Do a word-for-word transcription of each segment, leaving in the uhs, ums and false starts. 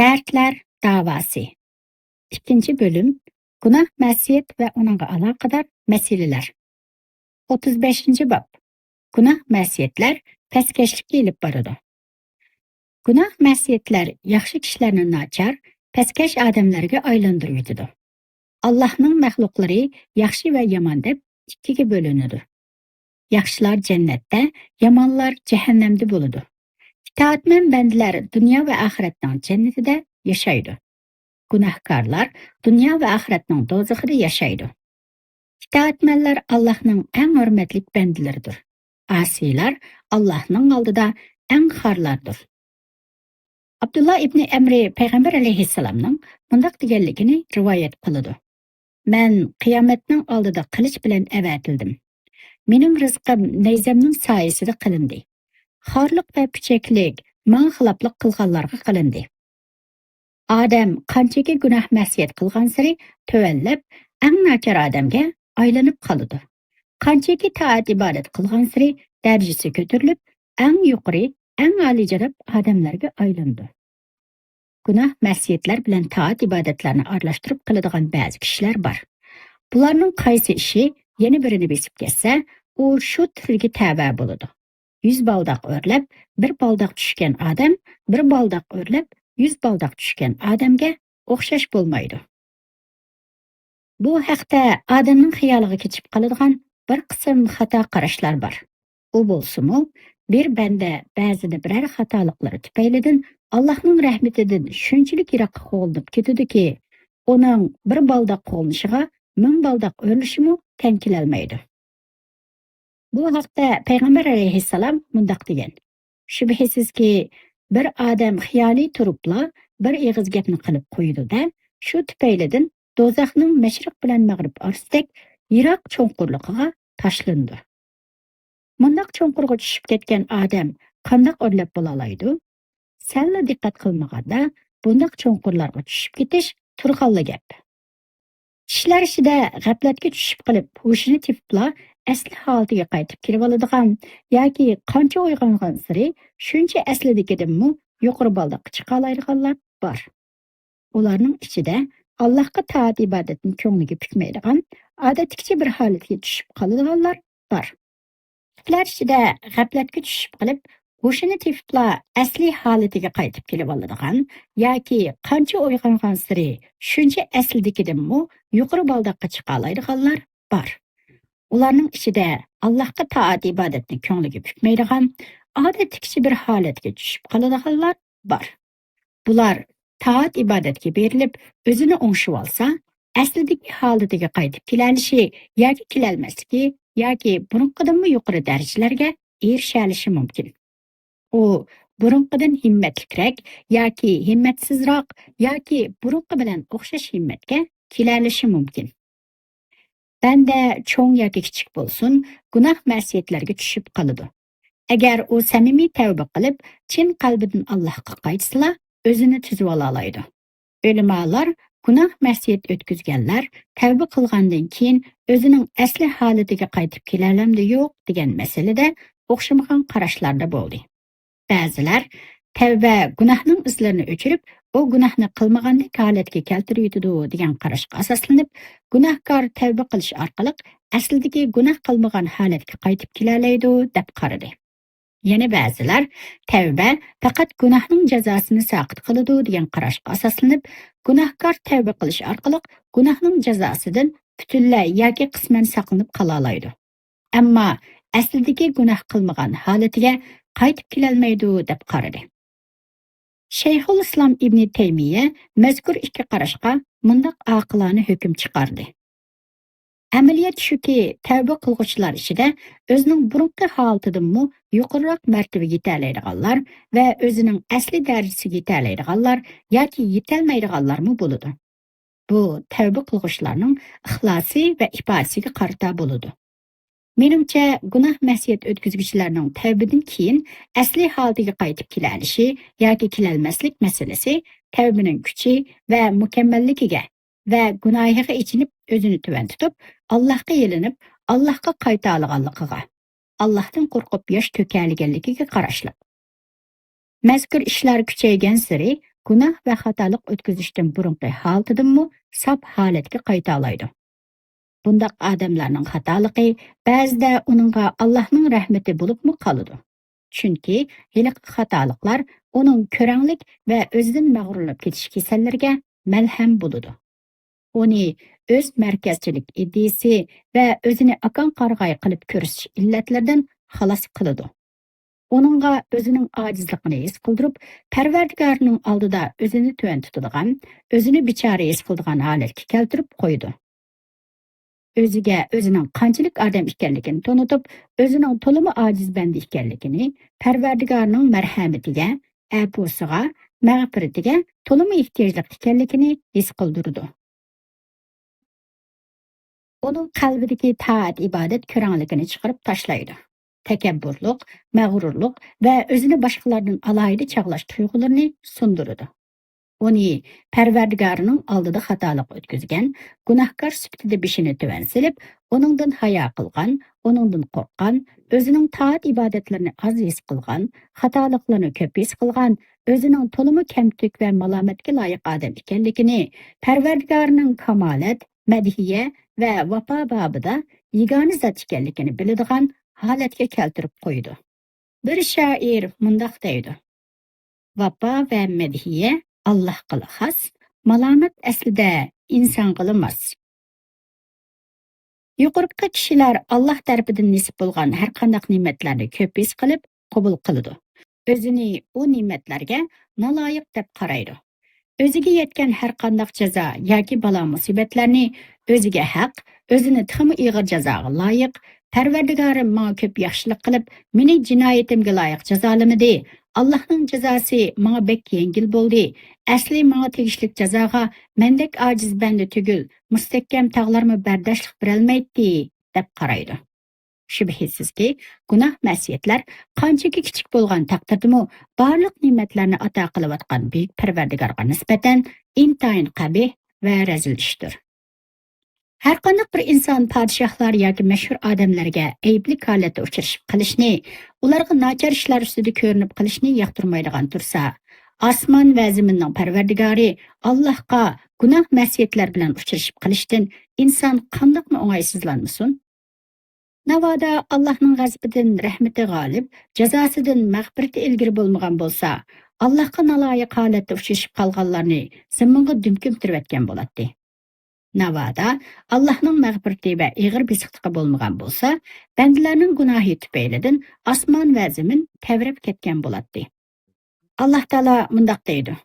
دەردلەر داۋاسى. ئىككىنچى بۆلۈم. گۇناھ، مەسىيەت ۋە ئۇنىڭغا ئالاقىدار مەسىلىلەر. ئوتتۇز بەشىنچى باب. گۇناھ، مەسىيەتلەر پەسكەشلىككە ئېلىپ بارىدۇ. گۇناھ، مەسىيەتلەر ياخشى كىشىلەرنى ناچار، پەسكەش ئادەملەرگە ئايلاندۇرۇۋېتىدۇ. ئاللاھنىڭ مەخلۇقلىرى ياخشى ۋە يامان دەپ ئىككىگە بۆلۈنىدۇ. ياخشىلار جەننەتتە، يامانلار جەھەننەمدە بولىدۇ. ئىتائەتمەن بەندىلەر دۇنيا ۋە ئاخىرەتنىڭ جەننىتىدە ياشايدۇ. گۇناھكارلار دۇنيا ۋە ئاخىرەتنىڭ دوزىخىدا ياشايدۇ. ئىتائەتمەنلەر ئاللاھنىڭ ئەڭ ھۆرمەتلىك بەندىلىرىدۇر. ئاسىيلار ئاللاھنىڭ ئالدىدا ئەڭ خارلاردۇر. ئابدۇللا ئىبنى ئەمرى پەيغەمبەر ئەلەيھىسسالامنىڭ مۇنداق دېگەنلىكىنى رىۋايەت قىلىدۇ: مەن قىيامەتنىڭ ئالدىدا قىلىچ بىلەن ئەۋەتىلدىم. مېنىڭ رىزقىم نەيزەمنىڭ سايىسىدا قىلىندى. خارلىق ۋە پۈچەكلىك ماڭا خىلاپلىق قىلغانلارغا قىلىندى. ئادەم قانچىكى گۇناھ مەسىيەت قىلغانسېرى تۆۋەنلەپ، ئەڭ ناچار ئادەمگە ئايلىنىپ قالىدۇ. قانچىكى تائەت ئىبادەت قىلغانسېرى دەرىجىسى كۆتۈرۈلۈپ، ئەڭ يۇقىرى، ئەڭ ئالىيجاناب ئادەملەرگە ئايلىنىدۇ. گۇناھ، مەسىيەتلەر بىلەن تائەت ئىبادەتلەرنى ئارىلاشتۇرۇپ قىلىدىغان بەزى كىشىلەر بار. بۇلارنىڭ قايسى ئىشى يەنە بىرىنى بېسىپ كەتسە، ئۇ شۇ تۈردىكى تەۋە بولىدۇ. يۈز بالداق ئۆرلەپ، بىر بالداق چۈشكەن ئادەم، بىر بالداق ئۆرلەپ، يۈز بالداق چۈشكەن ئادەمگە ئوخشاش بولمايدۇ. بۇ ھەقتە ئادەمنىڭ خىيالىغا كېچىپ قالىدىغان بىر قىسىم خاتا قاراشلار بار. ئۇ بولسىمۇ، بىر بەندە بەزىدە بىرەر خاتالىقلىرى تۈپەيلىدىن ئاللاھنىڭ رەھمىتىدىن شۇنچىلىك يىراققا قوغلىنىپ كېتىدۇكى، ئۇنىڭ بىر بالداق قوغلىنىشىغا مىڭ بالداق ئۆرۈلۈشىمۇ تەڭ كېلەلمەيدۇ. بۇ ھەقتە پەيغەمبەر ئەلەيھىسسالام مۇنداق دېگەن: شۈبھىسىزكى، بىر ئادەم خىيالىي تۇرۇپلا بىر ئېغىز گەپنى قىلىپ قويىدۇ-دە، شۇ تۈپەيلىدىن دوزاخنىڭ مەشرىق بىلەن مەغرىب ئارىسىدەك يىراق چوڭقۇرلۇقىغا تاشلىنىدۇ. مۇنداق چوڭقۇرغا چۈشۈپ كەتكەن ئادەم قانداق ئۆرلەپ بولالايدۇ؟ سەللا دىققەت قىلمىغاندا بۇنداق چوڭقۇرلارغا چۈشۈپ كېتىش تۇرغانلا گەپ. كىشىلەر ئىچىدە غەپلەتكە چۈشۈپ قېلىپ، ھوشىنى تېپىپلا ئەسلى ھالىتىگە قايتىپ كېلىۋالىدىغان ياكى قانچە ئويغانغانسېرى شۇنچە ئەسلىدىكىدىنمۇ يۇقىرى بالداققا چىقالايدىغانلار بار. ئۇلارنىڭ ئىچىدە ئاللاھقا تائەت-ئىبادەتنى كۆڭلىگە پۈكمەيدىغان، ئادەتتىكىچە بىر ھالەتكە چۈشۈپ قالىدىغانلار بار. كىشىلەر ئىچىدە غەپلەتكە چۈشۈپ قېلىپ، ھوشىنى تېپىپلا ئەسلى ھالىتىگە قايتىپ كېلىۋالىدىغان ياكى قانچە ئويغانغانسېرى شۇنچە ئەسلىدىكىدىنمۇ يۇقىرى بالداققا چىقالايدىغانلار بار. ئۇلارنىڭ ئىچىدە ئاللاھقا تائەت-ئىبادەتنى كۆڭلىگە پۈكمەيدىغان، ئادەتتىكىچە بىر ھالەتكە چۈشۈپ قالىدىغانلار بار. بۇلار تائەت-ئىبادەتكە بېرىلىپ، ئۆزىنى ئوڭشىۋالسا، ئەسلىدىكى ھالىتىگە قايتىپ كېلەلىشى ياكى كېلەلمەسلىكى ياكى بۇرۇنقىدىنمۇ يۇقىرى دەرىجىلەرگە ئېرىشەلىشى مۇمكىن. ئۇ بۇرۇنقىدىن ھىممەتلىكرەك ياكى ھىممەتسىزراق ياكى بۇرۇنقى بىلەن ئوخشاش ھىممەتكە كېلەلىشى مۇمكىن. بەندە چوڭ ياكى كىچىك بولسۇن، گۇناھ مەسىيەتلەرگە چۈشۈپ قالىدۇ. ئەگەر ئۇ سەمىمىي تەۋبە قىلىپ، چىن قەلبىدىن ئاللاھقا قايتسىلا، ئۆزىنى تۈزىۋالالايدۇ. ئۆلىمالار گۇناھ مەسىيەت ئۆتكۈزگەنلەر تەۋبە قىلغاندىن كېيىن ئۆزىنىڭ ئەسلى ھالىتىگە قايتىپ كېلەلەمدۇ يوق دېگەن مەسىلىدە ئوخشىمىغان قاراشلاردا بولدى. بەزىلەر تەۋبە گۇناھنىڭ ئىزلىرىنى ئۆچۈرۈپ، ئۇ گۇناھنى قىلمىغاندەك ھالەتكە كەلتۈرۈۋېتىدۇ دېگەن قاراشقا ئاساسلىنىپ، گۇناھكار تەۋبە قىلىش ئارقىلىق ئەسلىدىكى گۇناھ قىلمىغان ھالەتكە قايتىپ كېلەلەيدۇ، دەپ قارىدى. يەنە بەزىلەر تەۋبە پەقەت گۇناھنىڭ جازاسىنى ساقىت قىلىدۇ دېگەن قاراشقا ئاساسلىنىپ، گۇناھكار تەۋبە قىلىش ئارقىلىق گۇناھنىڭ جازاسىدىن پۈتۈنلەي ياكى قىسمەن ساقلىنىپ قالالايدۇ. ئەمما ئەسلىدىكى گۇناھ قىلمىغان ھالىتىگە قايتىپ كېلەلمەيدۇ، دەپ قارىدى. شەيخۇل ئىسلام ئىبنى تەيمىيە مەزكۇر ئىككى قاراشقا مۇنداق ئاقىلانە ھۆكۈم چىقاردى: ئەمەلىيەت شۇكى، تەۋبە قىلغۇچىلار ئىچىدە ئۆزىنىڭ بۇرۇنقى ھالىتىدىنمۇ يۇقىرىراق مەرتىۋىگە يېتەلەيدىغانلار ۋە ئۆزىنىڭ ئەسلى دەرىجىسىگە يېتەلەيدىغانلار ياكى يېتەلمەيدىغانلارمۇ بولىدۇ. بۇ تەۋبە قىلغۇچىلارنىڭ ئىخلاسى ۋە ئىپادىسىگە قارىتا بولىدۇ. مېنىڭچە، گۇناھ مەسىيەت ئۆتكۈزگۈچىلەرنىڭ تەۋبىدىن كېيىن ئەسلى ھالىتىگە قايتىپ كېلەلىشى ياكى كېلەلمەسلىك مەسىلىسى تەۋبىنىڭ كۈچى ۋە مۇكەممەللىكىگە ۋە گۇناھىغا ئېچىنىپ ئۆزىنى تۆۋەن تۇتۇپ، ئاللاھقا يېلىنىپ، ئاللاھقا قايتالىغانلىقىغا، ئاللاھتىن قورقۇپ ياش تۆكەلىگەنلىكىگە قاراشلىق. مەزكۇر ئىشلار كۈچەيگەنسېرى گۇناھ ۋە خاتالىق ئۆتكۈزۈشتىن بۇرۇنقى ھالىتىدىنمۇ ساپ ھالەتكە قايتالايدۇ. بۇنداق ئادەملەرنىڭ خاتالىقى بەزىدە ئۇنىڭغا ئاللاھنىڭ رەھمىتى بولۇپمۇ قالىدۇ. چۈنكى ھېلىقى خاتالىقلار ئۇنىڭ كۆرەڭلىك ۋە ئۆزىدىن مەغرۇرلىنىپ كېتىش كېسەللىرىگە مەلھەم بولىدۇ. ئۇنى ئۆز مەركەزچىلىك ئىدىيىسى ۋە ئۆزىنى ئاكاڭ قارىغاي قىلىپ كۆرسىتىش ئىللەتلىرىدىن خالاس قىلىدۇ. ئۇنىڭغا ئۆزىنىڭ ئاجىزلىقىنى ھېس قىلدۇرۇپ، پەرۋەردىگارىنىڭ ئالدىدا ئۆزىنى تۆۋەن تۇتىدىغان، ئۆزىنى بىچارە ھېس قىلىدىغان ھالەتكە كەلتۈرۈپ قويىدۇ. ئۆزىگە ئۆزىنىڭ قانچىلىك ئادەم ئىكەنلىكىنى تونۇتۇپ، ئۆزىنىڭ تولىمۇ ئاجىز بەندە ئىكەنلىكىنى، پەرۋەردىگارىنىڭ مەرھەمىتىگە، ئەپۇسىغا، مەغپىرىتىگە تولىمۇ ئېھتىياجلىق ئىكەنلىكىنى ھېس قىلدۇرىدۇ. ئۇنىڭ قەلبىدىكى تائەت-ئىبادەت كۆرەڭلىكىنى چىقىرىپ تاشلايدۇ. تەكەببۇرلۇق، مەغرۇرلۇق ۋە ئۆزىنى باشقىلاردىن ئالاھىدە چاغلاش تۇيغۇلىرىنى سۇندۇرىدۇ. ئۇنى پەرۋەردىگارىنىڭ ئالدىدا خاتالىق ئۆتكۈزگەن، گۇناھكار سۈپىتىدە بېشىنى تۆۋەن سېلىپ، ئۇنىڭدىن ھايا قىلغان، ئۇنىڭدىن قورققان، ئۆزىنىڭ تائەت-ئىبادەتلىرىنى ئاز ھېس قىلغان، خاتالىقلىرىنى كۆپ ھېس قىلغان، ئۆزىنىڭ تولىمۇ كەمتۈك ۋە مالامەتكە لايىق ئادەم ئىكەنلىكىنى، پەرۋەردىگارىنىڭ كامالەت، مەدھىيە ۋە ۋاپا بابىدا يېگانە زات ئىكەنلىكىنى بىلىدىغان ھالەتكە كەلتۈرۈپ قويىدۇ. بىر شائىر مۇنداق دەيدۇ: «ۋاپا ۋە مەدھىيە ئاللاھقىلا خاس، مالامەت ئەسلىدە ئىنسانغىلا ماس.» يۇقىرىقى كىشىلەر ئاللاھ تەرىپىدىن نېسىپ بولغان ھەرقانداق نېمەتلەرنى كۆپ ھېس قىلىپ قوبۇل قىلىدۇ. ئۆزىنى ئۇ نېمەتلەرگە نالايىق دەپ قارايدۇ. ئۆزىگە يەتكەن ھەرقانداق جازا ياكى بالا-مۇسىبەتلەرنى ئۆزىگە ھەق، ئۆزىنى تېخىمۇ ئېغىر جازاغا لايىق، «پەرۋەردىگارىم ماڭا كۆپ ياخشىلىق قىلىپ، مېنى جىنايىتىمگە لايىق جازالىمىدى. ئاللاھنىڭ جازاسى ماڭا بەك يەڭگىل بولدى. ئەسلى ماڭا تېگىشلىك جازاغا مەندەك ئاجىز بەندە تۈگۈل، مۇستەھكەم تاغلارمۇ بەرداشلىق بېرەلمەيتتى» دەپ قارايدۇ. شۈبھىسىزكى، گۇناھ-مەسىيەتلەر قانچىكى كىچىك بولغان تەقدىردىمۇ، بارلىق نېمەتلەرنى ئاتا قىلىۋاتقان بۈيۈك پەرۋەردىگارغا نىسبەتەن ئىنتايىن قەبىھ ۋە رەزىل ئىشتۇر. ھەرقانداق بىر ئىنسان پادىشاھلار ياكى مەشھۇر ئادەملەرگە ئەيىبلىك ھالەتتە ئۇچرىشىپ قېلىشنى، ئۇلارغا ناچار ئىشلار ئۈستىدە كۆرۈنۈپ قېلىشنى ياقتۇرمايدىغان تۇرسا، ئاسمان ۋە زېمىننىڭ پەرۋەردىگارى ئاللاھقا گۇناھ-مەسىيەتلەر بىلەن ئۇچرىشىپ قېلىشتىن ئىنسان قانداقمۇ ئوڭايسىزلانمىسۇن؟ ناۋادا ئاللاھنىڭ غەزىپىدىن رەھمىتى غالىب، جازاسىدىن مەغپىرىتى ئىلگىرى بولمىغان بولسا، ئاللاھقا نالايىق ھالەتتە ئۇچرىشىپ قالغانلارنى زېمىنغا دۈم كۆمتۈرۈۋەتكەن بولاتتى. ناۋادا ئاللاھنىڭ مەغپىرىتى ۋە ئېغىر بېسىقلىقى بولمىغان بولسا، بەندىلەرنىڭ گۇناھى تۈپەيلىدىن ئاسمان ۋە زېمىن تەۋرەپ كەتكەن بولاتتى. ئاللاھ تائالا مۇنداق دەيدۇ: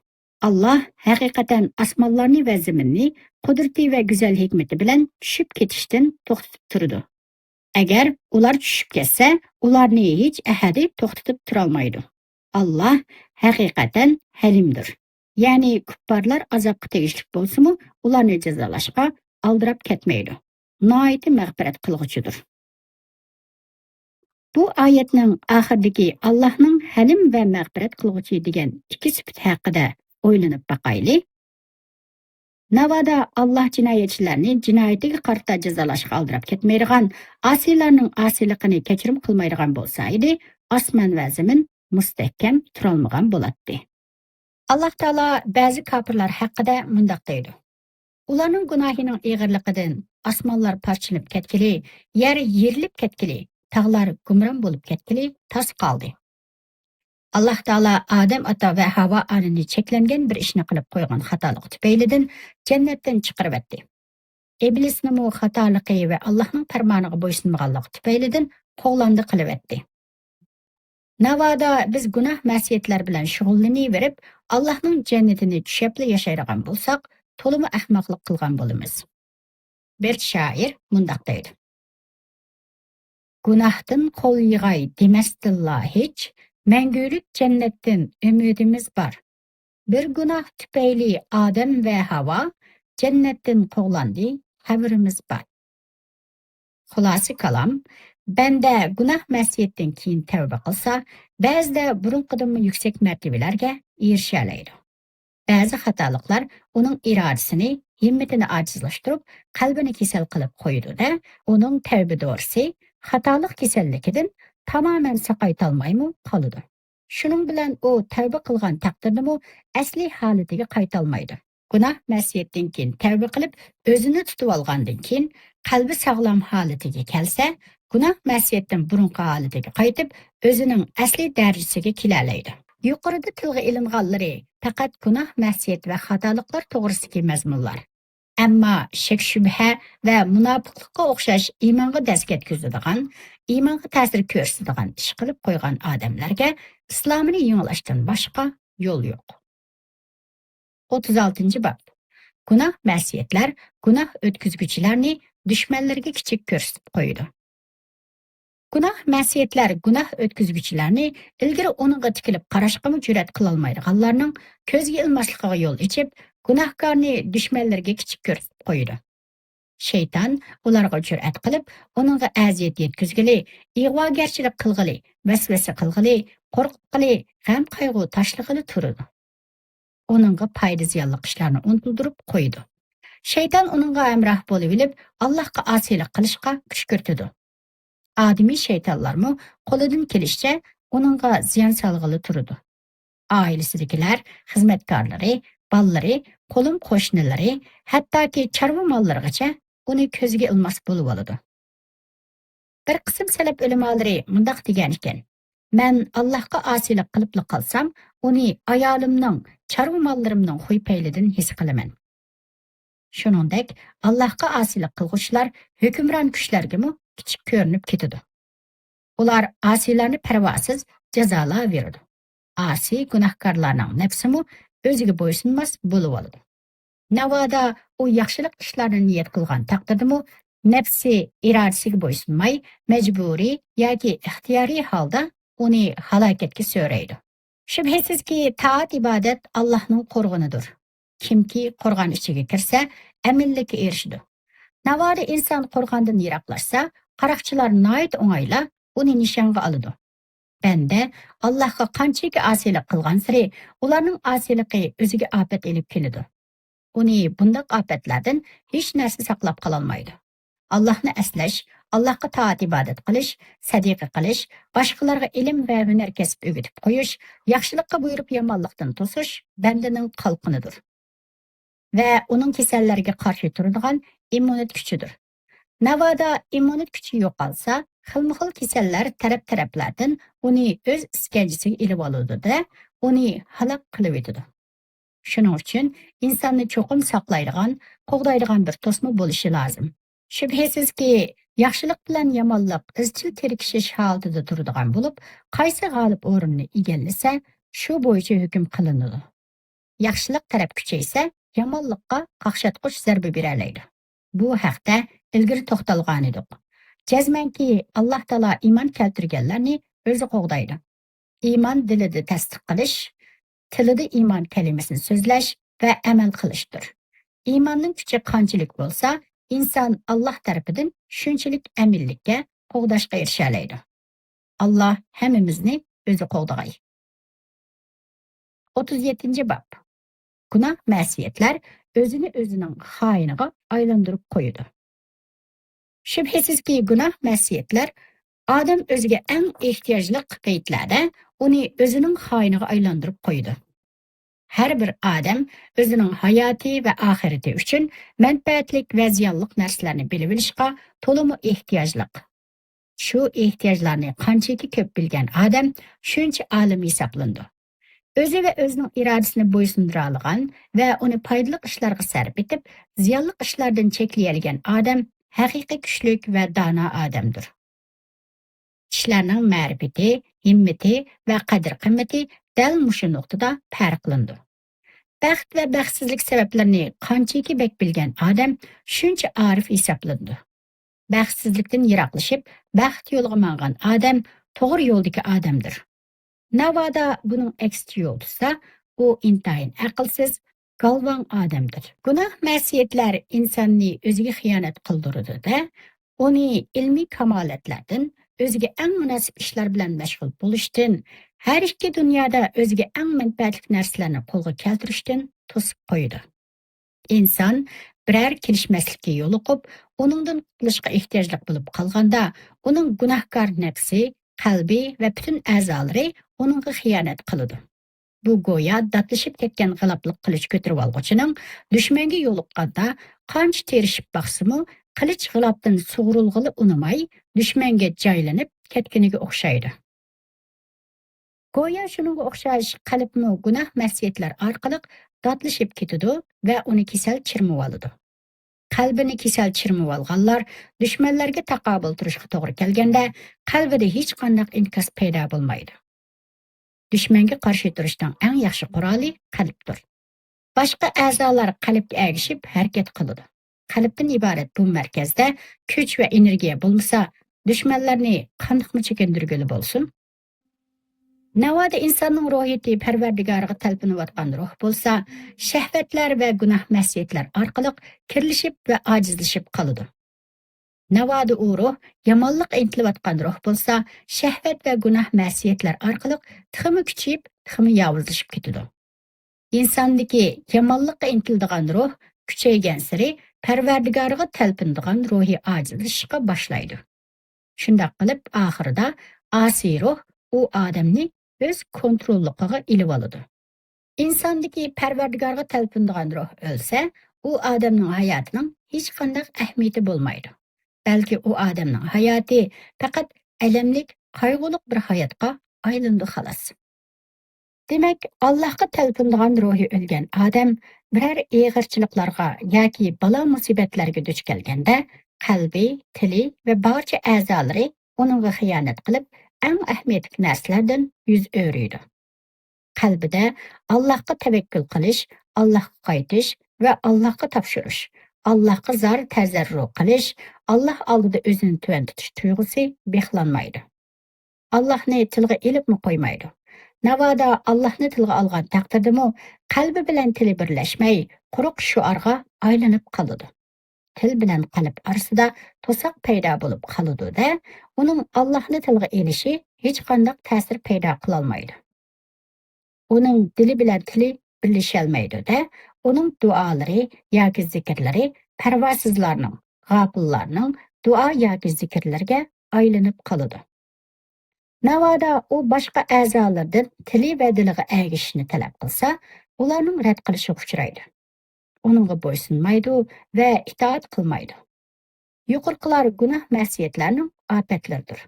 «ئاللاھ ھەقىقەتەن ئاسمانلارنى ۋە زېمىننى قۇدرىتى ۋە گۈزەل ھېكمىتى بىلەن چۈشۈپ كېتىشتىن توختىتىپ تۇرىدۇ. ئەگەر ئۇلار چۈشۈپ كەتسە، ئۇلارنى ھېچ ئەھەدى توختىتىپ تۇرالمايدۇ. ئاللاھ ھەقىقەتەن ھەلىمدۇر.» يەنى كۇپپارلار ئازابقا تېگىشلىك بولسىمۇ، ئۇلارنى جازالاشقا ئالدىراپ كەتمەيدۇ. ناھايىتى مەغپىرەت قىلغۇچىدۇر. بۇ ئايەتنىڭ ئاخىرىدىكى «ئاللاھنىڭ ھەلىم ۋە مەغپىرەت قىلغۇچى» دېگەن ئىككى سۈپىتى ھەققىدە ئويلىنىپ باقايلى. ناۋادا ئاللاھ جىنايەتچىلەرنى جىنايىتىگە قارىتا جازالاشقا ئالدىراپ كەتمەيدىغان، ئاسىيلارنىڭ ئاسىيلىقىنى كەچۈرۈم قىلمايدىغان بولسا ئىدى، ئاسمان ۋە زېمىن مۇستەھكەم تۇرالمىغان بولاتتى. ئاللاھ تائالا بەزى كاپىرلار ھەققىدە مۇنداق دەيدۇ: «ئۇلارنىڭ گۇناھىنىڭ ئېغىرلىقىدىن ئاسمانلار پارچىلىنىپ كەتكىلى، يەر يېرىلىپ كەتكىلى، تاغلار گۇمران بولۇپ كەتكىلى تاس قالدى.» ئاللاھ تائالا ئادەم ئاتا ۋە ھاۋا ئانىنى چەكلەنگەن بىر ئىشنى قىلىپ قويغان خاتالىقى تۈپەيلىدىن جەننەتتىن چىقىرىۋەتتى. ئىبلىسنىمۇ خاتالىقى ۋە ئاللاھنىڭ پەرمانىغا بويسۇنمىغانلىقى تۈپەيلىدىن قوغلاندى قىلىۋەتتى. ناۋادا بىز گۇناھ-مەسىيەتلەر بىلەن شۇغۇللىنىۋېرىپ، ئاللاھنىڭ جەننىتىنى چۈشەپلا ياشايدىغان بولساق، تولىمۇ ئەخمەقلىق قىلغان بولىمىز. بىر شائىر مۇنداق دەيدۇ: «گۇناھتىن قول يىغاي دېمەستىنلا ھېچ، مەڭگۈلۈك جەننەتتىن ئۈمىدىمىز بار. بىر گۇناھ تۈپەيلى ئادەم ۋە ھاۋا، جەننەتتىن قوغلاندى، خەۋىرىمىز بار.» خۇلاسە كالام، بەندە گۇناھ-مەسىيەتتىن كېيىن تەۋبە قىلسا، بەزىدە بۇرۇنقىدىنمۇ يۈكسەك مەرتىۋىلەرگە ئېرىشەلەيدۇ. بەزى خاتالىقلار ئۇنىڭ ئىرادىسىنى، ھىممىتىنى ئاجىزلاشتۇرۇپ، قەلبىنى كېسەل قىلىپ قويىدۇ-دە، ئۇنىڭ تەۋبە دورىسى خاتالىق كېسەللىكىدىن تامامەن ساقايتالمايمۇ قالىدۇ. شۇنىڭ بىلەن ئۇ تەۋبە قىلغان تەقدىردىمۇ ئەسلىي ھالىتىگە قايتالمايدۇ. گۇناھ مەسىيەتتىن كېيىن تەۋبە قىلىپ، ئۆزىنى تۇتۇۋالغاندىن كېيىن، قەلبى ساغلام ھالىتىگە كەلسە، گۇناھ مەسىيەتتىن بۇرۇنقى ھالىتىگە قايتىپ، ئۆزىنىڭ ئەسلىي دەرىجىسىگە كېلەلەيدۇ. يۇقىرىدا تىلغا ئېلىنغانلىرى پەقەت گۇناھ مەسىيەت ۋە خاتالىقلار توغرىسىدىكى مەزمۇنلار. ئەمما شەك-شۈبھە ۋە مۇناپىقلىققا ئوخشاش ئىمانغا دەس كەتكۈزىدىغان، ئىمانغا تەسىر كۆرسىتىدىغان ئىش قىلىپ قويغان ئادەملەرگە ئىسلامنى يېڭىلاشتىن باشقا يول يوق. ئوتتۇز ئالتىنچى باب. گۇناھ مەسىيەتلەر گۇناھ ئۆتكۈزگۈچىلەرنى دۈشمەنلىرىگە كىچىك كۆرسىتىپ قويىدۇ. گۇناھ مەسىيەتلەر گۇناھ ئۆتكۈزگۈچىلەرنى ئىلگىرى ئۇنىڭغا تىكىلىپ قاراشقىمۇ جۈرئەت قىلالمايدىغانلارنىڭ كۆزگە ئىلماسلىقىغا يول ئېچىپ، گۇناھكارنى دۈشمەنلىرىگە كىچىك كۆرسىتىپ قويىدۇ. شەيتان ئۇلارغا جۈرئەت قىلىپ، ئۇنىڭغا ئەزىيەت يەتكۈزگىلى، ئىغۋاگەرچىلىك قىلغىلى، ۋەسۋەسە قىلغىلى، قورقۇتقىلى، غەم-قايغۇ تاشلىغىلى تۇرىدۇ. ئۇنىڭغا پايدا زىيانلىق ئىشلارنى ئۇنتۇلدۇرۇپ قويىدۇ. شەيتان ئۇنىڭغا ھەمراھ بولۇۋېلىپ، ئاللاھقا ئاسىيلىق قىلىشقا كۈشكۈرتىدۇ. ئادىمىي شەيتانلارمۇ قولىدىن كېلىشىچە ئۇنىڭغا زىيان سالغىلى تۇرىدۇ. ئائىلىسىدىكىلەر، خىزمەتكارلىرى، بالىلىرى، قولۇم قوشنىلىرى، ھەتتاكى چارۋا ماللىرىغىچە ئۇنى كۆزگە ئىلماس بولۇۋالىدۇ. بىر قىسىم سەلەپ ئۆلىمالىرى مۇنداق دېگەن ئىكەن، مەن ئاللاھقا ئاسىيلىق قىلىپلا قالسام، ئۇنى ئايالىمنىڭ، چارۋا ماللىرىمنىڭ خۇي-پەيلىدىن ھېس قىلىمەن. شۇنىڭدەك، ئاللاھقا ئاسىيلىق قىلغۇچىلار ھۆكۈمران كۈچلەرگىمۇ كىچىك كۆرۈنۈپ كېتىدۇ. ئۇلار ئاسىيلارنى پەرۋاسىز جازالاۋېرىدۇ. ئاسىي گۇناھكارلارنىڭ نەپسىمۇ ئۆزىگە بويسۇنماس بولۇۋالىدۇ. ناۋادا ئۇ ياخشىلىق ئىشلارنى نىيەت قىلغان تەقدىردىمۇ، نەپسى ئىرادىسىگە بويسۇنماي، مەجبۇرىي ياكى ئىختىيارىي ھالدا ئۇنى ھالاكەتكە سۆرەيدۇ. شۈبھىسىزكى، تائەت-ئىبادەت ئاللاھنىڭ قورغىنىدۇر. كىمكى قورغان ئىچىگە كىرسە، ئەمىنلىككە ئېرىشىدۇ. ناۋادا ئىنسان قورغاندىن يىراقلاشسا، قاراقچىلار ناھايىتى ئوڭايلا ئۇنى نىشانغا ئالىدۇ. بەندە ئاللاھقا قانچىكى ئاسىيلىق قىلغانسېرى، ئۇلارنىڭ ئاسىيلىقى ئۆزىگە ئاپەت ئېلىپ كېلىدۇ. ئۇنى بۇنداق ئاپەتلەردىن ھېچ نەرسە ساقلاپ قالالمايدۇ. ئاللاھنى ئەسلەش، ئاللاھقا تائەت-ئىبادەت قىلىش، سەدىقە قىلىش، باشقىلارغا ئىلىم ۋە ھۈنەر كەسىپ ئۆگىتىپ قويۇش، ياخشىلىققا بۇيرۇپ يامانلىقتىن توسۇش بەندىنىڭ قالقىنىدۇر. ۋە ئۇنىڭ كېسەللەرگە قارشى تۇرىدىغان ئىممۇنىتېت كۈچىدۇر. ناۋادا ئىممۇنىتېت كۈچى يوقالسا، خىلمۇخىل كېسەللەر تەرەپ-تەرەپلەردىن ئۇنى ئۆز ئىسكەنجىسىگە ئېلىۋالىدۇ-دە، ئۇنى ھالاك قىلىۋېتىدۇ. شۇنىڭ ئۈچۈن ئىنساننى چوقۇم ساقلايدىغان، قوغدايدىغان بىر توسما بولۇشى لازىم. شۈبھىسىزكى، ياخشىلىق بىلەن يامانلىق ئىزچىل تىركىشىش ھالىتىدە تۇرىدىغان بولۇپ، قايسى غالىب ئورۇننى ئىگىلىسە، شۇ بويىچە ھۆكۈم قىلىنىدۇ. ياخشىلىق تەرەپ كۈچەيسە، يامانلىققا قاقشاتقۇچ زەربە بېرەلەيدۇ. بۇ ھەقتە ئىلگىرى توختالغانىدۇق. جەزمەنكى، ئاللاھ تائالا ئىمان كەلتۈرگەنلەرنى ئۆزى قوغدايدۇ. ئىمان دىلىدا تەستىق قىلىش، تىلىدا ئىمان كەلىمىسىنى سۆزلەش ۋە ئەمەل قىلىشتۇر. ئىماننىڭ كۈچى قانچىلىك بولسا، ئىنسان ئاللاھ تەرىپىدىن شۇنچىلىك ئەمىنلىككە، قوغداشقا ئېرىشەلەيدۇ. ئاللاھ ھەممىمىزنى ئۆزى قوغدىغاي. ئوتتۇز يەتتىنچى باب. گۇناھ مەسىيەتلەر ئۆزىنى ئۆزىنىڭ خائىنىغا ئايلاندۇرۇپ قويىدۇ. شۈبھىسىزكى، گۇناھ مەسىيەتلەر ئادەم ئۆزىگە ئەڭ ئېھتىياجلىق پەيتلەردە ئۇنى ئۆزىنىڭ خائىنىغا ئايلاندۇرۇپ قويىدۇ. ھەر بىر ئادەم ئۆزىنىڭ ھاياتى ۋە ئاخىرىتى ئۈچۈن مەنپەئەتلىك ۋە زىيانلىق نەرسىلەرنى بىلىۋېلىشقا تولىمۇ ئېھتىياجلىق. شۇ ئېھتىياجلارنى قانچىكى كۆپ بىلگەن ئادەم، شۇنچە ئالىم ھېسابلىنىدۇ. ئۆزى ۋە ئۆزىنىڭ ئىرادىسىنى بويسۇندۇرالىغان ۋە ئۇنى پايدىلىق ئىشلارغا سەرپ ئېتىپ، زىيانلىق ئىشلاردىن چەكلىيەلىگەن ئادەم ھەقىقىي كۈچلۈك ۋە دانا ئادەمدۇر. كىشىلەرنىڭ مەرىپىتى، ھىممىتى ۋە قەدىر-قىممىتى دەل مۇشۇ نۇقتىدا پەرقلىنىدۇ. بەخت ۋە بەختسىزلىك سەۋەبلىرىنى قانچىكى بەك بىلگەن ئادەم، شۇنچە ئارىف ھېسابلىنىدۇ. بەختسىزلىكتىن يىراقلىشىپ، بەخت يولىغا ماڭغان ئادەم توغرا يولدىكى ئادەمدۇر. ناۋادا بۇنىڭ ئەكسىچە يول تۇتسا، ئۇ ئىنتايىن ئەقىلسىز، گالۋاڭ ئادەمدۇر. گۇناھ مەسىيەتلەر ئىنساننى ئۆزىگە خىيانەت قىلدۇرىدۇ-دە، ئۇنى ئىلمىي كامالەتلەردىن، ئۆزىگە ئەڭ مۇناسىپ ئىشلار بىلەن مەشغۇل بولۇشتىن، ھەر ئىككى دۇنيادا ئۆزىگە ئەڭ مەنپەئەتلىك نەرسىلەرنى قولغا كەلتۈرۈشتىن توسۇپ قويىدۇ. ئىنسان بىرەر كېلىشمەسلىككە يولۇقۇپ، ئۇنىڭدىن قۇتۇلۇشقا ئېھتىياجلىق بولۇپ قالغاندا، ئۇنىڭ گۇناھكار نەپسى قەلبى ۋە پۈتۈن ئەزالىرى ئۇنىڭغا خىيانەت قىلىدۇ. بۇ گويا داتلىشىپ كەتكەن غىلاپلىق قىلىچ كۆتۈرۈۋالغۇچىنىڭ دۈشمەنگە يولۇققاندا قانچە تىرىشىپ باقسىمۇ، قىلىچ غىلاپتىن سۇغۇرۇلغىلى ئۇنىماي، دۈشمەنگە جايلىنىپ كەتكىنىگە ئوخشايدۇ. گويا شۇنىڭغا ئوخشاش قەلبمۇ گۇناھ مەسىيەتلەر ئارقىلىق داتلىشىپ كېتىدۇ ۋە ئۇنى كېسەل چىرمىۋالىدۇ. قەلبىنى كېسەل چىرمىۋالغانلار دۈشمەنلەرگە تاقابىل تۇرۇشقا توغرا كەلگەندە، قەلبىدە ھېچقانداق ئىنكاس پەيدا بولمايدۇ. دۈشمەنگە قارشى تۇرۇشنىڭ ئەڭ ياخشى قورالى قەلبتۇر. باشقا ئەزالار قەلبكە ئەگىشىپ ھەرىكەت قىلىدۇ. قەلبتىن ئىبارەت بۇ مەركەزدە كۈچ ۋە ئېنېرگىيە بولمىسا، دۈشمەنلەرنى قانداقمۇ چېكىندۈرگىلى بولسۇن؟ ناۋادا ئىنساننىڭ روھىيىتى پەرۋەردىگارىغا تەلپۈنۈۋاتقان روھ بولسا، شەھۋەتلەر ۋە گۇناھ مەسىيەتلەر ئارقىلىق كىرلىشىپ ۋە ئاجىزلىشىپ قالىدۇ. ناۋادا ئۇ روھ يامانلىققا ئىنتىلىۋاتقان روھ بولسا، شەھۋەت ۋە گۇناھ مەسىيەتلەر ئارقىلىق تېخىمۇ كۈچىيىپ، تېخىمۇ ياۋۇزلىشىپ كېتىدۇ. ئىنساندىكى يامانلىققا ئىنتىلىدىغان روھ كۈچەيگەنسېرى پەرۋەردىگارىغا تەلپۈنىدىغان روھى ئاجىزلىشىشقا باشلايدۇ. شۇنداق قىلىپ، ئاخىرىدا ئاسىي روھ ئۇ ئادەمنى ئۆز كونتروللۇقىغا ئېلىۋالىدۇ. ئىنساندىكى پەرۋەردىگارغا تەلپۈنىدىغان روھ ئۆلسە، ئۇ ئادەمنىڭ ھاياتىنىڭ ھېچقانداق ئەھمىيىتى بولمايدۇ. بەلكى ئۇ ئادەمنىڭ ھاياتى پەقەت ئەلەملىك، قايغۇلۇق بىر ھاياتقا ئايلىنىدۇ، خالاس. دېمەك، ئاللاھقا تەلپۈنىدىغان روھى ئۆلگەن ئادەم بىرەر ئېغىرچىلىقلارغا ياكى بالا-مۇسىبەتلەرگە دۇچ كەلگەندە، قەلبى، تىلى ۋە بارچە ئەزالىرى ئۇنىڭغا خىيانەت قىلىپ، ئەڭ ئەھمىيەتلىك نەرسىلەردىن يۈز ئۆرۈيدۇ. قەلبىدە ئاللاھقا تەۋەككۈل قىلىش، ئاللاھقا قايتىش ۋە ئاللاھقا تاپشۇرۇش، ئاللاھقا زار تەزەررۇ قىلىش، ئاللاھ ئالدىدا ئۆزىنى تۆۋەن تۇتۇش تۇيغۇسى بىخلانمايدۇ. ئاللاھنى تىلغا ئېلىپمۇ قويمايدۇ. ناۋادا ئاللاھنى تىلغا ئالغان تەقدىردىمۇ، قەلبى بىلەن تىلى بىرلەشمەي، قۇرۇق شوئارغا ئايلىنىپ قالىدۇ. تىل بىلەن قەلب ئارىسىدا توساق پەيدا بولۇپ قالىدۇ-دە، ئۇنىڭ ئاللاھنى تىلغا ئېلىشى ھېچقانداق تەسىر پەيدا قىلالمايدۇ. ئۇنىڭ دىلى بىلەن تىلى بىرلىشەلمەيدۇ-دە، ئۇنىڭ دۇئالىرى ياكى زىكىرلىرى پەرۋاسىزلارنىڭ، غاپىللارنىڭ دۇئا ياكى زىكىرلىرىگە ئايلىنىپ قالىدۇ. ناۋادا ئۇ باشقا ئەزالىرىدىن تىلى ۋە دىلىغا ئەگىشىشنى تەلەپ قىلسا، ئۇلارنىڭ رەت قىلىشىغا ئۇچرايدۇ. ئۇنىڭغا بويسۇنمايدۇ ۋە ئىتائەت قىلمايدۇ. يۇقىرىقىلار گۇناھ مەسىيەتلەرنىڭ ئاپەتلىرىدۇر.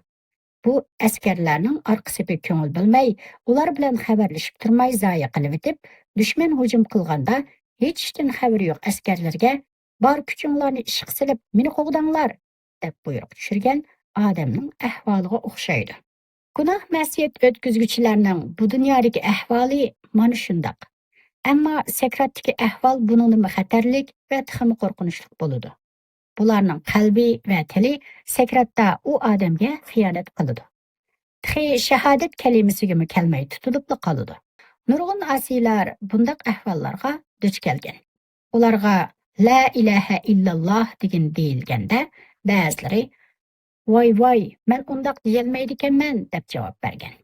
بۇ ئەسكەرلەرنىڭ ئارقا سېپىگە كۆڭۈل بۆلمەي، ئۇلار بىلەن خەۋەرلىشىپ تۇرماي زايە قىلىۋېتىپ، دۈشمەن ھۇجۇم قىلغاندا ھېچ ئىشتىن خەۋىرى يوق ئەسكەرلىرىگە، بار كۈچۈڭلارنى ئىشقا سېلىپ، مېنى قوغداڭلار! دەپ بۇيرۇق چۈشۈرگەن ئادەمنىڭ ئەھۋالىغا ئوخشايدۇ. گۇناھ مەسىيەت ئۆتكۈزگۈچىلەرنىڭ بۇ دۇنيادىكى ئەھۋالى مانا شۇنداق. ئەمما سەكراتتىكى ئەھۋال بۇنىڭدىنمۇ خەتەرلىك ۋە تېخىمۇ قورقۇنچلۇق بولىدۇ. بۇلارنىڭ قەلبى ۋە تىلى سەكراتتا ئۇ ئادەمگە خىيانەت قىلىدۇ. تېخى شاھادەت كەلىمىسىگىمۇ كەلمەي تۇتۇلۇپلا قالىدۇ. نۇرغۇن ئاسىيلار بۇنداق ئەھۋاللارغا دۇچ كەلگەن. ئۇلارغا «لا ئىلاھە ئىللاللاھ» دېگىن دېيىلگەندە، بەزىلىرى «ۋاي، ۋاي، مەن ئۇنداق دېيەلمەيدىكەنمەن» دەپ جاۋاب بەرگەن.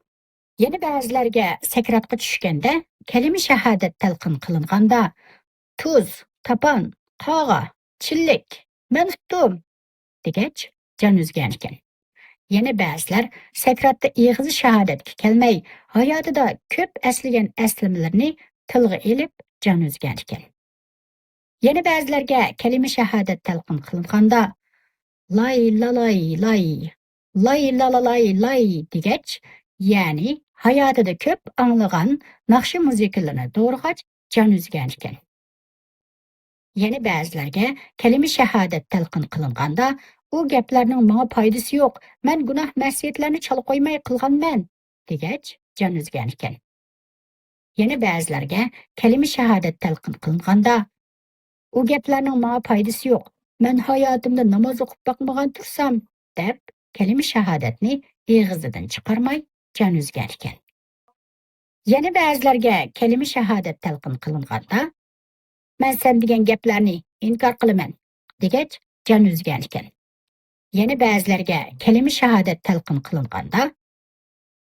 يەنە بەزىلەرگە سەكراتقا چۈشكەندە، كەلىمە شاھادەت تەلقىن قىلىنغاندا، «تۇز، تاپان، قاغا، چىللىك، مەن ئۇتتۇم!» دېگەچ، جان ئۈزگەنىكەن. يەنە بەزىلەر سەكراتتا ئېغىزى شاھادەتكە كەلمەي، ھاياتىدا كۆپ ئەسلىگەن ئەسلىمىلىرىنى تىلغا ئېلىپ، جان ئۈزگەنىكەن. يەنە بەزىلەرگە كەلىمە شاھادەت تەلقىن قىلىنغاندا، «لاي لالاي لاي، لاي لالالاي لاي» دېگەچ، يەنى ھاياتىدا كۆپ ئاڭلىغان ناخشا مۇزىكىلىرىنى دورىغاچ، جان ئۈزگەنىكەن. يەنە بەزىلەرگە كەلىمە شاھادەت تەلقىن قىلىنغاندا، «ئۇ گەپلەرنىڭ ماڭا پايدىسى يوق، مەن گۇناھ مەسىيەتلەرنى چالا قويماي قىلغانمەن» دېگەچ، جان ئۈزگەنىكەن. يەنە بەزىلەرگە كەلىمە شاھادەت تەلقىن قىلىنغاندا، «ئۇ گەپلەرنىڭ ماڭا پايدىسى يوق، مەن ھاياتىمدا ناماز ئوقۇپ باقمىغان تۇرسام» دەپ، كەلىمە شاھادەتنى ئېغىزىدىن چىقارماي، جان ئۈزگەنىكەن. يەنە بەزىلەرگە كەلىمە شاھادەت تەلقىن قىلىنغاندا، «مەن سەن دېگەن گەپلەرنى ئىنكار قىلىمەن» دېگەچ، جان ئۈزگەنىكەن. يەنە بەزىلەرگە كەلىمە شاھادەت تەلقىن قىلىنغاندا،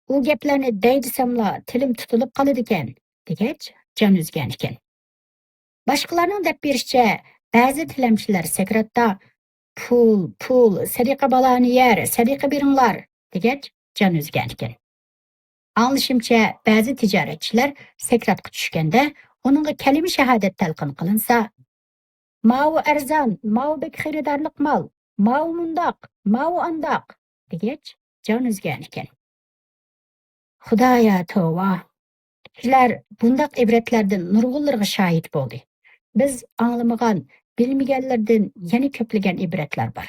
«ئۇ گەپلەرنى دەي دېسەملا تىلىم تۇتۇلۇپ قالىدىكەن» دېگەچ، جان ئۈزگەنىكەن. باشقىلارنىڭ دەپ بېرىشىچە، بەزى تىلەمچىلەر سەكراتتا «پۇل، پۇل، سەدىقە بالانى يەر، سەدىقە بېرىڭلار» دېگەچ، جان ئۈزگەنىكەن. ئاڭلىشىمچە، بەزى تىجارەتچىلەر سەكراتقا چۈشكەندە، ئۇنىڭغا كەلىمە شاھادەت تەلقىن قىلىنسا، «ماۋۇ ئەرزان، ماۋۇ بەك خېرىدارلىق مال، ماۋۇ مۇنداق، ماۋۇ ئانداق» دېگەچ، جان ئۈزگەنىكەن. خۇدايا، توۋا! كىشىلەر بۇنداق ئىبرەتلەردىن نۇرغۇنلىرىغا شاھىت بولدى. بىز ئاڭلىمىغان، بىلمىگەنلىرىدىن يەنە كۆپلىگەن ئىبرەتلەر بار.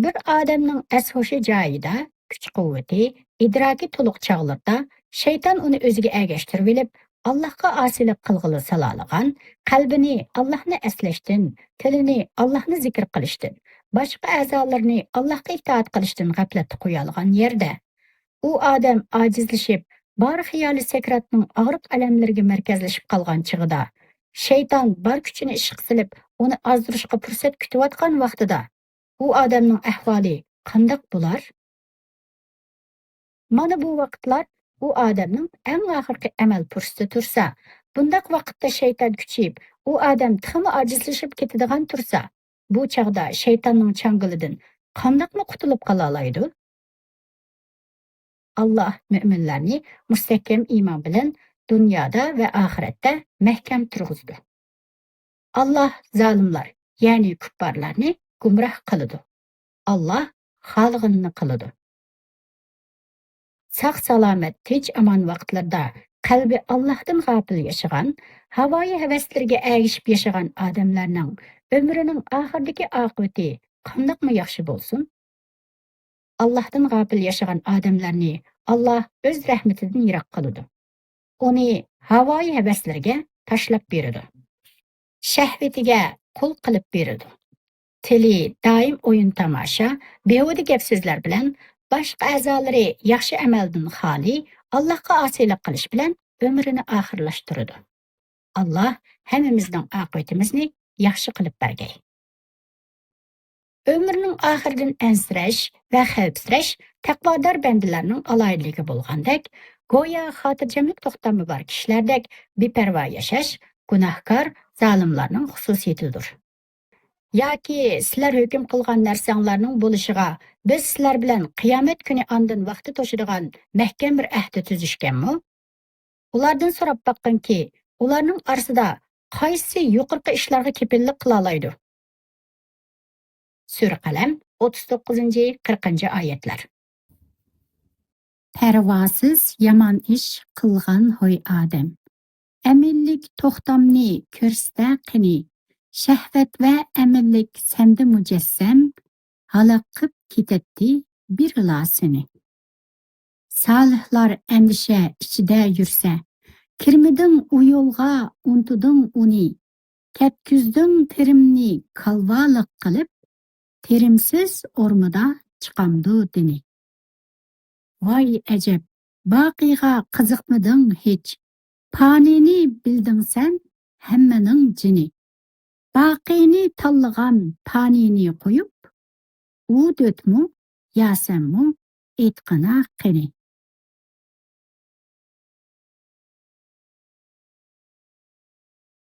بىر ئادەمنىڭ ئەس-ھوشى جايىدا، كۈچ-قۇۋۋىتى، ئىدراكى تولۇق چاغلىرىدا شەيتان ئۇنى ئۆزىگە ئەگەشتۈرۈۋېلىپ، ئاللاھقا ئاسىيلىق قىلغىلى سالالىغان، قەلبىنى ئاللاھنى ئەسلەشتىن، تىلىنى ئاللاھنى زىكىر قىلىشتىن، باشقا ئەزالىرىنى ئاللاھقا ئىتائەت قىلىشتىن غەپلەتتە قويالىغان يەردە، ئۇ ئادەم ئاجىزلىشىپ، بار خىيالى سەكراتنىڭ ئاغرىق-ئەلەملىرىگە مەركەزلىشىپ قالغان چېغىدا، شەيتان بار كۈچىنى ئىشقا سېلىپ، ئۇنى ئازدۇرۇشقا پۇرسەت كۈتۈۋاتقان ۋاقتىدا، ئۇ ئادەمنىڭ ئەھۋالى قانداق بولار؟ مانا بۇ ۋاقىتلار ئۇ ئادەمنىڭ ئەڭ ئاخىرقى ئەمەل پۇرسىتى تۇرسا، بۇنداق ۋاقىتتا شەيتان كۈچىيىپ، ئۇ ئادەم تېخىمۇ ئاجىزلىشىپ كېتىدىغان تۇرسا، بۇ چاغدا شەيتاننىڭ چاڭگىلىدىن قانداقمۇ قۇتۇلۇپ قالالايدۇ؟ ئاللاھ مۆمىنلەرنى مۇستەھكەم ئىمان بىلەن دۇنيادا ۋە ئاخىرەتتە مەھكەم تۇرغۇزىدۇ. ئاللاھ زالىملار، يەنى كۇپپارلارنى گۇمراھ قىلىدۇ. ئاللاھ خالىغىنىنى قىلىدۇ. ساق-سالامەت، تىنچ-ئامان ۋاقىتلىرىدا قەلبى ئاللاھتىن غاپىل ياشىغان، ھاۋايى ھەۋەسلىرىگە ئەگىشىپ ياشىغان ئادەملەرنىڭ ئۆمرىنىڭ ئاخىرىدىكى ئاقىۋىتى قانداقمۇ ياخشى بولسۇن؟ ئاللاھتىن غاپىل ياشىغان ئادەملەرنى ئاللاھ ئۆز رەھمىتىدىن يىراق قىلىدۇ. ئۇنى ھاۋايى ھەۋەسلىرىگە تاشلاپ بېرىدۇ. شەھۋىتىگە قۇل قىلىپ بېرىدۇ. تىلى دائىم ئويۇن-تاماشا، بىھۇدە گەپ-سۆزلەر بىلەن باشقا ئەزالىرى ياخشى ئەمەلدىن خالىي، ئاللاھقا ئاسىيلىق قىلىش بىلەن ئۆمرىنى ئاخىرلاشتۇرىدۇ. ئاللاھ ھەممىمىزنىڭ ئاقىۋىتىمىزنى ياخشى قىلىپ بەرگەي. ئۆمرىنىڭ ئاخىرىدىن ئەنسىرەش ۋە خەۋپسىرەش تەقۋادار بەندىلەرنىڭ ئالاھىدىلىكى بولغاندەك، گويا خاتىرجەملىك توختامى بار كىشىلەردەك بىپەرۋا ياشاش گۇناھكار، زالىملارنىڭ خۇسۇسىيىتىدۇر. ياكى سىلەر ھۆكۈم قىلغان نەرسەڭلارنىڭ بولۇشىغا بىز سىلەر بىلەن قىيامەت كۈنى ئاندىن ۋاقتى توشىدىغان مەھكەم بىر ئەھدى تۈزۈشكەنمۇ؟ ئۇلاردىن سوراپ باققىنكى، ئۇلارنىڭ ئارىسىدا قايسىسى يۇقىرىقى ئىشلارغا كېپىللىك قىلالايدۇ؟ سۈرە قەلەم، ئوتتۇز توققۇزىنچى، قىرىقىنچى ئايەتلەر. پەرۋاسىز يامان ئىش قىلغان ھوي ئادەم. ئەمىنلىك توختامنى كۆرسىتە قېنى. شەھۋەت ۋە ئەمىنلىك سەندە مۇجەسسەم، ھالاك قىپ كېتەتتى بىرلا سېنى. سالىھلار ئەندىشە ئىچىدە يۈرسە، كىرمىدىڭ ئۇ يولغا، ئۇنتۇدۇڭ ئۇنى. كەتكۈزدۈڭ تېرىمنى كالۋالىق قىلىپ، تېرىمسىز ئورمىدا چىقامدۇ دىنى. ۋاي ئەجەب، باقىيغا قىزىقمىدىڭ ھېچ، پانىينى بىلدىڭ سەن ھەممىنىڭ جېنى. باقىينى تاللىغان پانىينى قويۇپ، ئۇ دۆتمۇ، يا سەنمۇ ئېيتقىنا قېنى.